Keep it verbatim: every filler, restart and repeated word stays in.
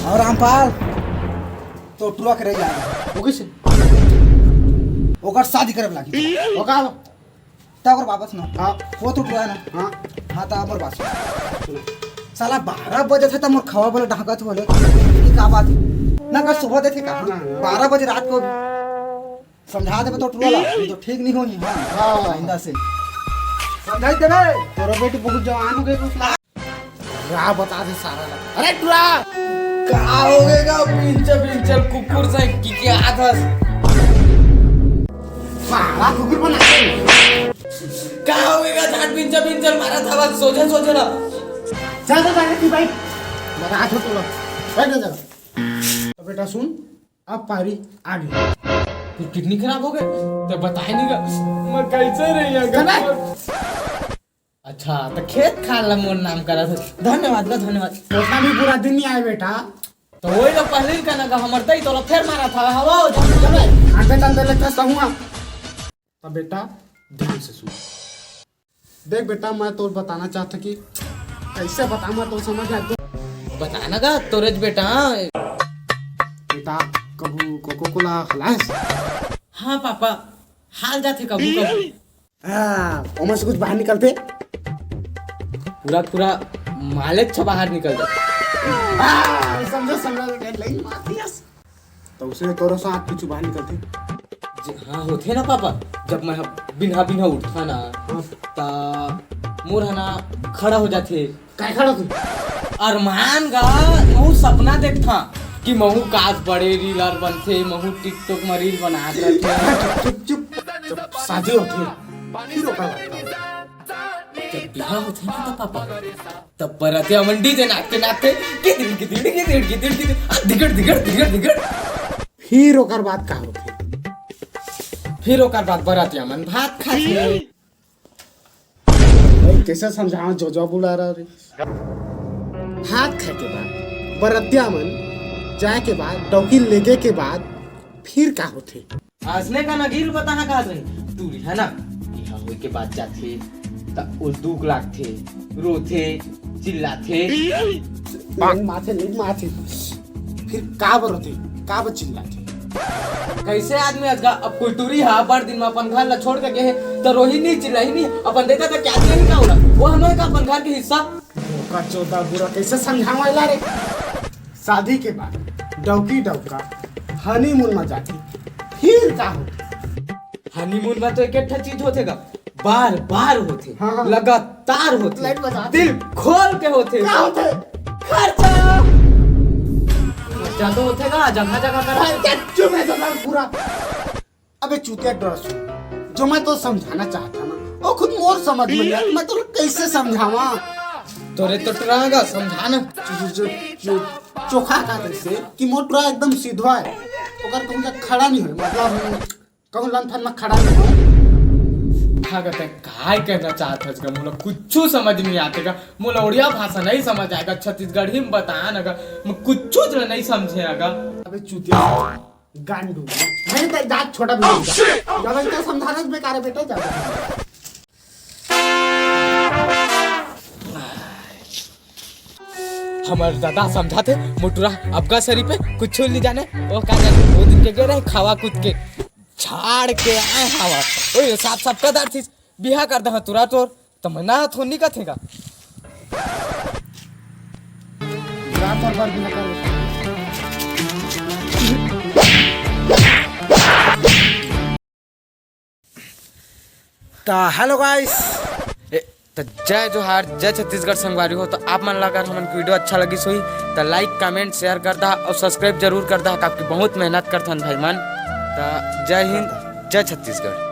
अउ रामपाल, तोर टुरा के रही जाए। वो किसे? ओकर शादी करे लागी। वो का? त ओकर वापस ना। हाँ। वो तो टुरा है ना। हाँ। हाँ, त मोर बात सुन। साला बारह बजे थे त मोर खवा बोले ढाकत बोले। ये का बात है? ना का सुबह देथे का? हाँ, हाँ। बारह बजे रात को भी। समझा देबे तो टुरा ला, ये तो ठीक नहीं होही। हाँ, हाँ। आइंदा से समझाई देबे। तोरो बेटी बहुत जवान हो गई, कुछ ला। टुरा बता दे सारा ला। अरे टुरा! का होगे गा, पिंचर, पिंचर कुकुर से की, की आदत? सारा कुकुर बना दे। का होगे गा, झाट पिंचर, पिंचर मारा था, बस सोझे, सोझे ना। चल, चल, चल, तू बैठ। बता दो तोरा। बैठ जा। तो बेटा सुन, अब पारी आ गई। तोर किडनी खराब हो गए, त बताए नहीं गा। मैं कैसे रही अगर चल बे। अच्छा, त खेत खार ला मोर नाम करा था। धन्यवाद गा, धन्यवाद। उतना भी पूरा दिन नहीं आए बेटा। त वही ला पहले ही कहना गा, हमर दई तोला फेर मारा था। हवा हो जा। चल बे, आंटे तंदे लेकर सहूंगा। त बेटा, ध्यान से सुन। देख बेटा, मैं तोर बताना चाहत हूँ कि कैसे बता, मैं तोर समझ में आए तो। बताना गा, तोरेच बेटा। बेटा, कभू कोको कोला हलास? हाँ पापा, हाल जाथे कभू कभू। हाँ, ओमा से कुछ बाहर निकलथे? पूरा पूरा मालेच बाहर निकल जाथे। हाँ, समझो, समझो, नहीं मारती है। त उसे तोरो साथ कुछ बाहर निकलथे? जी, हाँ, होथे ना पापा, जब मैं ह-, बिन्हा बिन्हा उठथा ना, हाँ। त मोर ह ना खड़ा हो जाथे। काय खड़ा होथे? अरमान गा, महू सपना देखथा कि महू काश बड़े रीलर बनथे, महू TikTok म रील बनात रथे। चुप, चुप, चुप। जब शादी होथे, फिर ओकर बात करबो। जब बिहा होथे ना त पापा, तब बरतिया मन DJ नाचते नाचते गिदिड़ गिदिड़ गिदिड़ गिदिड़ गिदिड़, आ, धिगड़ धिगड़ धिगड़ धिगड़। फिर ओकर बाद का होथे? फिर ओकर बाद बरतिया मन भात खाथे। भाई, कैसे समझावा, जो जो बुला रहा रे। भात खाए के बाद, बरतिया मन जाए के बाद, डौकी लेगे के बाद, फिर का होथे? असने का नगीर बताना का रही। टूरी है ना, बिहा होए के बाद जाथे, त ओ दुख लागथे, रोथे, चिल्लाथे। नहीं माथे, नहीं माथे। फिर का बर रोथे, का बर चिल्लाथे? कैसे आदमी अजगा, अब कोई टूरी हा, बड़ दिन में अपन घर ला छोड़ के गए, त रोही नहीं, चिल्लाही नहीं, अपन देखा था क्या नहीं का होला, वो हमें का अपन घर के हिस्सा। का चोदा बुरा कैसे समझावा ला रे? शादी के बाद डौकी डौका honeymoon में जाथे, फिर का होथे? Honeymoon में तो एक एक ठा चीज होथे गा, बार बार होथे, हाँ, हाँ। लगातार होथे, लाइट बजा। दिल खोल के होथे। का होथे? खर्चा। खर्चा तो होथे गा, जगह जगह का। खर्चा चुप है जगह पूरा। अबे चूतिया डरा सुन, जो मैं तो समझाना चाहता ना, वो खुद मोर समझ में नहीं आता, मैं तो कैसे समझावा? तोरे तो टुरा गा समझाना। जो, जो, जो, जो चोखा का कैसे कि मोर टुरा एकदम सीधा है, ओकर कहूँ का खड़ा नहीं होए, मतलब कहूँ लंथन में खड़ा नहीं होए। हाँ गा, तैं काय कहना चाहत हस गा? मोला कुछू समझ नहीं आथे गा, मोला उड़िया भाषा नहीं समझ आए गा, छत्तीसगढ़ी में बता ना गा, मैं कुछू ला नहीं समझे गा। अबे चूतिया। गांडू। नहीं तो जात छोटा भी नहीं। ज्यादा इतना समझाना बेकार है बेटा, ज्यादा। हमर दादा समझाथे, मोटुरा अबका सरी पे कुछ नहीं जाने। वो का जाने, वो दिन के गे रहे खावा कूद के, झाड़ के आए हवा। ओए, साफ साफ कदर थी, बिहा कर दहा तुरा तोर। त मैं ना थोनी कथे का। रात और भर बिना कर। त hello guys, ए, त जय जोहार, जय छत्तीसगढ़ संगवारी हो। त आप मन ला अगर हमन के video अच्छा लगिस होही त like, comment, share कर दहा और subscribe जरूर कर दहा, काबर कि बहुत मेहनत करथन भाई मन। त जय हिंद, जय छत्तीसगढ़।